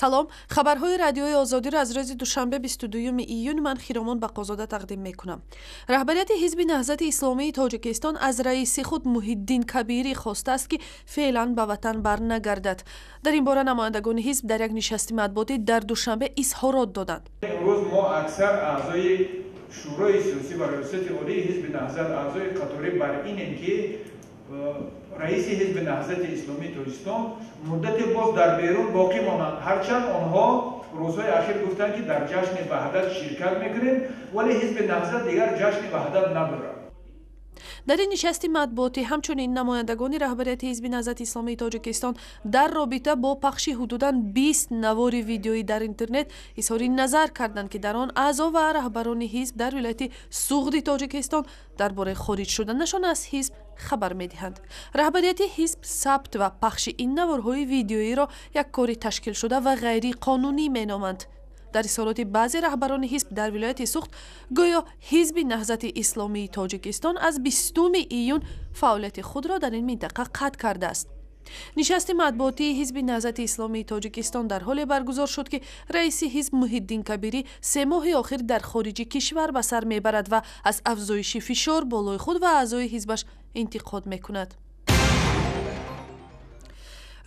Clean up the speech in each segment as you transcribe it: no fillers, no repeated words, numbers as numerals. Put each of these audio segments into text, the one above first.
Салом, хабарҳои Радиои Озодиро аз рӯзи душанбе, 22 июн, ман Хиромон Бақозода тақдим мекунам. Раҳбарияти Ҳизби Наҳзати Исломии Тоҷикистон аз раиси худ Муҳиддин Кабирӣ хостааст, ки феълан ба ватан барнагардад. Дар ин бора намояндагони ҳизб дар як нишасти матбуотӣ дар Душанбе изҳорот доданд. Имрӯз мо, аксар аъзои Шӯрои сиёсӣ ва Раёсати Олии Ҳизби Наҳзат, аъзои қаторӣ, бар инем, ки раиси Ҳизби Наҳзати Исломии Тоҷикистон муддате боз дар берун боқӣ монанд. Ҳарчанд онҳо рӯзҳои ахир гуфтанд, ки дар ҷашни Ваҳдат ширкат мекунем, вале Ҳизби Наҳзат дигар ҷашни Ваҳдат надорад. Дар ин нишасти матбуотӣ ҳамчунин намояндагони раҳбарияти Ҳизби Наҳзати Исломии Тоҷикистон дар робита бо пахши ҳудудан 20 навори видеоӣ дар интернет изҳори назар карданд, ки дар он аъзо ва раҳбарони ҳизб дар вилояти Суғди Тоҷикистон дар бораи хориҷ шуданашон аз ҳизб хабар медиҳанд. Раҳбарияти ҳизб сабт ва пахши ин наворҳои видеоиро як кори ташкилшуда ва ғайриқонунӣ меноманд. Дар изҳороти баъзе раҳбарони ҳизб дар вилояти Суғд гӯё Ҳизби Наҳзати Исломии Тоҷикистон аз 20 июн фаъолияти худро дар ин минтақа қатъ кардааст. Нишасти матбуотии Ҳизби Наҳзати Исломии Тоҷикистон дар ҳоле баргузор шуд, ки раиси ҳизб Муҳиддин Кабирӣ 3 моҳи охир дар хориҷи кишвар ба сар мебарад ва аз афзоиши фишор болои худ ва аъзои ҳизбаш интиқод мекунад.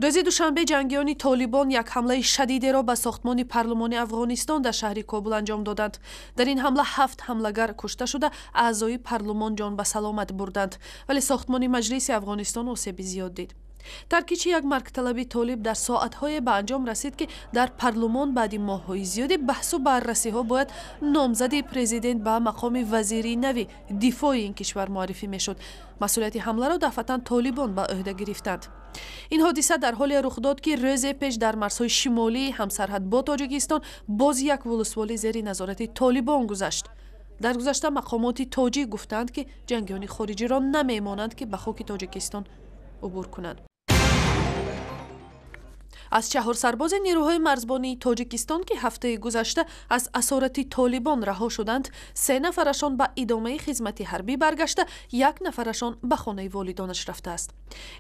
Рӯзи душанбе ҷангиёни Толибон як ҳамлаи шадидеро ба сохтмони парлумони Афғонистон дар шаҳри Кобул анҷом доданд. Дар ин ҳамла ҳафт ҳамлагар кушта шуда, аъзои парлумон ҷон ба саломат бурданд, вале сохтмони Маҷлиси Афғонистон осеби зиёд дид. Таркиши як маргталаби толиб дар соатҳое ба анҷом расид, ки дар парлумон баъди моҳҳои зиёди баҳсу баррасиҳо бояд номзади президент ба мақоми вазири нави дифои ин кишвар муаррифӣ мешуд. Масъулияти ҳамларо дафъатан Толибон ба ӯҳда гирифтанд. Ин ҳодиса дар ҳоле рух дод, ки рӯзе пеш дар марзҳои шимолии ҳамсарҳад бо Тоҷикистон боз як вулусволӣ зери назорати Толибон гузашт. Дар гузашта мақомоти тоҷик гуфтанд, ки ҷангиёни хориҷиро намемонанд, ки ба хоки Тоҷикистон убур кунанд. Аз чаҳор сарбози нирӯҳои марзбонии Тоҷикистон, ки ҳафтаи гузашта аз асорати Толибон раҳо шуданд, се нафарашон ба идомаи хизмати ҳарбӣ баргашта, як нафарашон ба хонаи волидонаш рафтааст.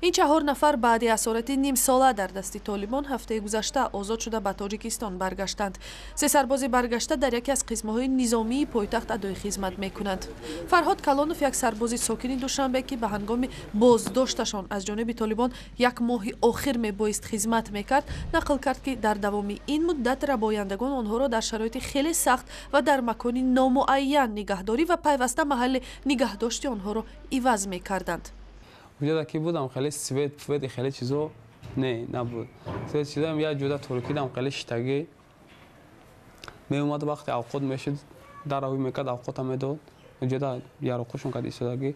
Ин чаҳор нафар баъди асорати нимсола дар дасти Толибон ҳафтаи гузашта озод шуда, ба Тоҷикистон баргаштанд. Се сарбози баргашта дар яке аз қисмҳои низомии пойтахт адои хизмат мекунанд. Фарҳод Калонов, як сарбози сокини Душанбе, ки ба ҳангоми боздошташон аз ҷониби Толибон як моҳи охир мебоист хизмат мекард, нақл кард, ки дар давоми ин муддат рабояндагон онҳоро дар шароити хеле сахт ва дар макони номуайян нигаҳдорӣ ва пайваста маҳалли нигаҳдошти онҳоро иваз мекарданд. Уҷада ки будам, хеле свет пвети, хеле чизо не набуд. Свет чизоам як ҷуда торикидам, хеле шитагӣ меомад. Вақте авқот мешуд, дараҳӯй мекард, авқота медод. Уҷада яроқушон кард, истодагӣ,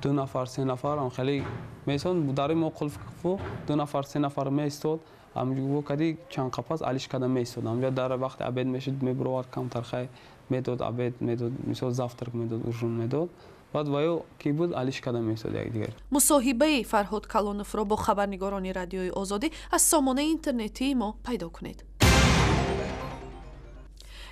ду нафар, се нафар хеле меистод. Дари мо қулф, ду нафар, се нафар меистод. Кади чанд қапас алиш карда меистод. Амҷа дар вақти обед мешуд, мебуровард, камтар хай медод, обед медод, мисол, завтрак медод, ужин медод. Баъд ваё ки буд, алиш карда меистод якдигар. Мусоҳибаи Фарҳод Калоновро бо хабарнигорони Радиои Озодӣ аз сомонаи интернетии мо пайдо кунед.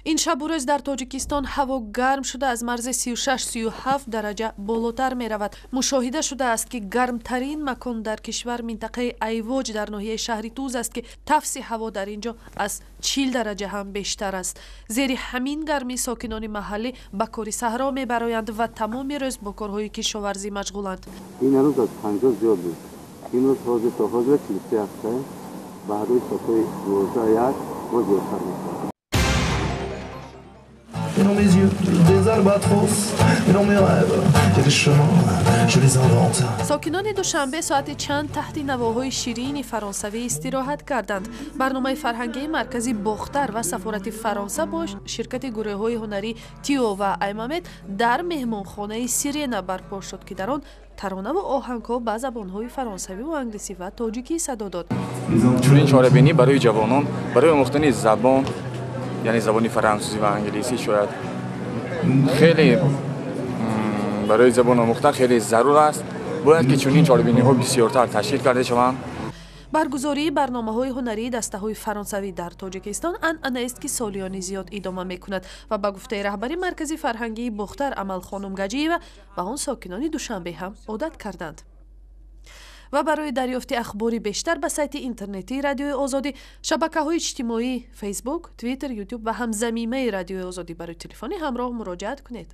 Ин шабу рӯз дар Тоҷикистон ҳаво гарм шуда, аз марзи 36-37 дараҷа болотар меравад. Мушоҳида шудааст, ки гармтарин макон дар кишвар минтақаи Айвоҷ дар ноҳияи шаҳри Туз аст, ки тафси ҳаво дар ин ҷо аз 40 дараҷа ҳам бештар аст. Зери ҳамин гармӣ сокинони маҳаллӣ ба кори саҳро мебароянд ва тамоми рӯз бо корҳои кишоварзӣ машғуланд. Ин рӯз аз 50 зиёд буд. Имрӯз ҳозир то ҳозир 43 ҳафта, баъдои соатҳои 12, 1 боз зиёдтар мешавад. Et dans mes yeux, des albatros. Et dans mes rêves, il y a des chemins, je les invente. Сокинони Душанбе соати чанд таҳти навоҳои ширини фаронсавӣ истироҳат карданд. Барномаи фарҳангии маркази Бохтар ва сафорати Фаронса бо ширкати гурӯҳҳои ҳунарӣ Тио ва Аймамед дар меҳмонхонаи Сирена барпо шуд, ки дар он таронаву оҳангҳо ба забонҳои фаронсавиву англисӣ ва тоҷикӣ садо дод. Чунин чорабинӣ барои ҷавонон, барои омӯхтани забон, яъне забони фаронсавӣ ва англисӣ, шояд хеле барои забон омӯхтан хеле зарур аст. Бояд ки чунин чорабиниҳо бисёртар ташкил карда шаванд. Баргузории барномаҳои ҳунарии дастаҳои фаронсавӣ дар Тоҷикистон анъанаест, ки солиёни зиёд идома мекунад ва ба гуфтаи раҳбари маркази фарҳангии Бохтар Амалхонум Гаҷиева, ба он сокинони Душанбе ҳам одат карданд. Ва барои дарёфти ахбори бештар ба сайти интернетии Радиои Озодӣ, шабакаҳои иҷтимоӣ, Фейсбук, Твиттер, Ютуб ва ҳам замимаи Радиои Озодӣ барои телефони ҳамроҳ муроҷиат кунед.